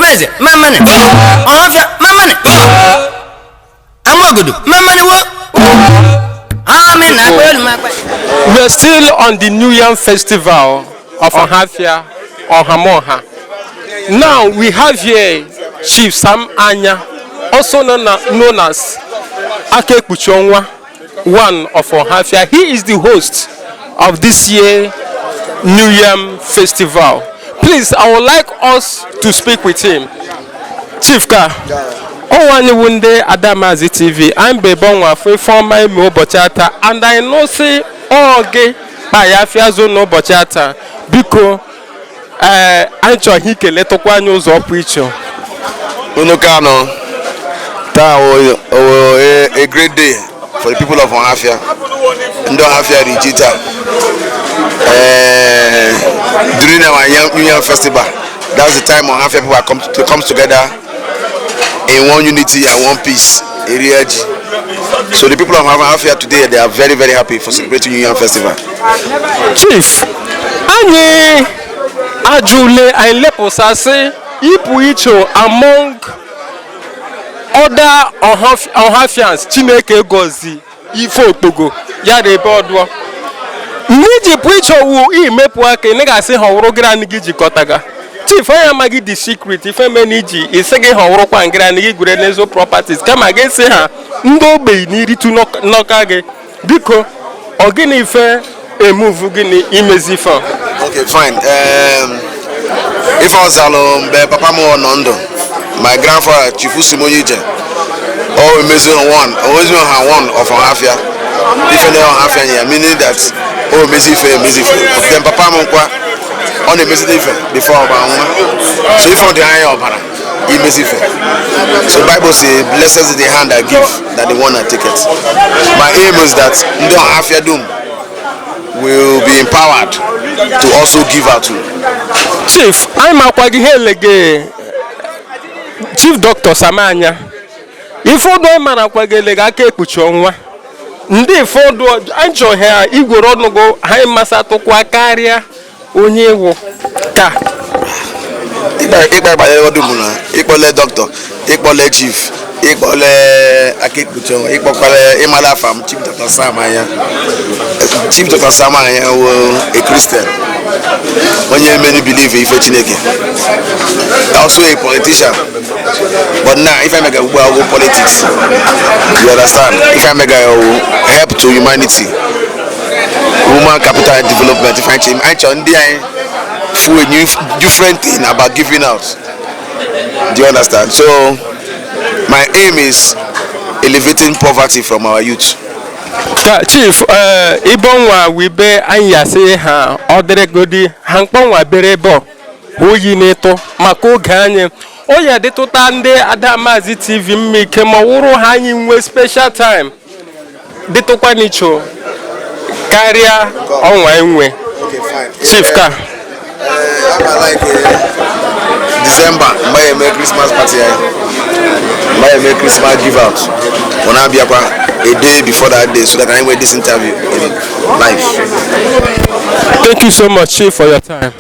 Amaeze, mamani. Ọhafịa, mamani. Amaogodo, mamani wo. Amị na-akpa elu m akpa. We are still on the New Yam Festival of Ohafia, Ohamoha. Now we have here Chief Sam Anya, also known as Akekpuchonwa, one of Ohafia. He is the host of this year New Yam Festival. Please, I would like us to speak with him. Chief Ka, ọnwa anyị wụ ndị Adamazi TV, anyị bụ ebe ọnwa afọ ife ọma ime ụbọchị ata, and I know say ọ gị kpa ya afịa zo n'ụbọchị ata. Biko, ee, anyị chọrọ ikele tụkwa anyị ụzọ pụ iche. Unu Kano, taa wụ a great day for the people of Ohafia. Ndị Ohafia ri ji taa. During our New Yam Festival, that's the time Ohafia people are come to come together in one unity and one peace. Eri ji. So the people of Ohafia today, they are very, very happy for celebrating New Yam Festival. Chief, anyị ajụle anyị lepụsasị ịpụ iche among other Ohafians. Chineke gozi ife okpogo ya na ebe ọdụọ mgbe iji pụ iche owu imepụ aka ị ga-asị ha ọwụrụ gịrị anyị gị jikọtaga. Chief, onye amaghị the secret ife me na iji isi gị ha ọwụrụkwa ngịrị anyị gị gwere n'ezo properties kama gị sị ha ndị ogbenye n'iritu n'ọka gị. Biko, ọ gịnị ife emuvu gịnị imezi ife a? Okay, fine. Ife ọzalụ mgbe papa m nọ ndụ, my grandfather, Chief Simonije, o emezi one, o emezi ha one of Ohafia. Ife na Ohafia ya, meaning that o emezi ife emezi ife. Then papa m nkwa ọ na-emezide ife before ọba nwa. So ife ọ dị anya ọbara imezi ife. So Bible say, "Blessed is the hand that give than the one that take it." My aim is that ndị Ohafia dum will be empowered to also give out too. Chief, anyị makwa gị ha elege Chief Dr. Samanya ife ọdụ anyị mara kwa gị elege aka ekpuchi ọnwa ndị ife ọdụ anyị chọrọ ha igwere ọnụgụ ha masatụkwa karịa onye ịwụ ka. Ịkpa ịkpanyere ọdụ bụ na ịkpọle dọkịta, ịkpọle chief, ịkpọle aka ekpuchi ọnwa, ịkpọkwale ịmala afa m, Chief Dr. Sam Anya. Chief Dr. Sam Anya wụ a Christian onye many believe ife Chineke, also a politician, but now ife mega ugbu a wụ politics, you understand? Ife mega wụ help to humanity, human capital development. Ife anyị chọrọ ndị anyị full a new different thing about giving out, do you understand? So my aim is elevating poverty from our youth. Ka chief, ee, ịbọnwa wibe anyị yasị ha ọ dịrịgodi ha mkpọnwa bere ebe oyi n'ịtụ maka oge anyị o ya dịtụta ndị Adamazi TV mma ike ma ọ wụrụ ha anyị nwee special time dịtụkwa n'icho karịa ọnwa enwe. Okay, fine. Chief ka. Ama like December mgbe anyị eme Christmas party anyị, mgbe anyị eme Christmas give out, ọ na-abịakwa a day before that day so that anyị nwee this interview in live. Thank you so much, Chief, for your time.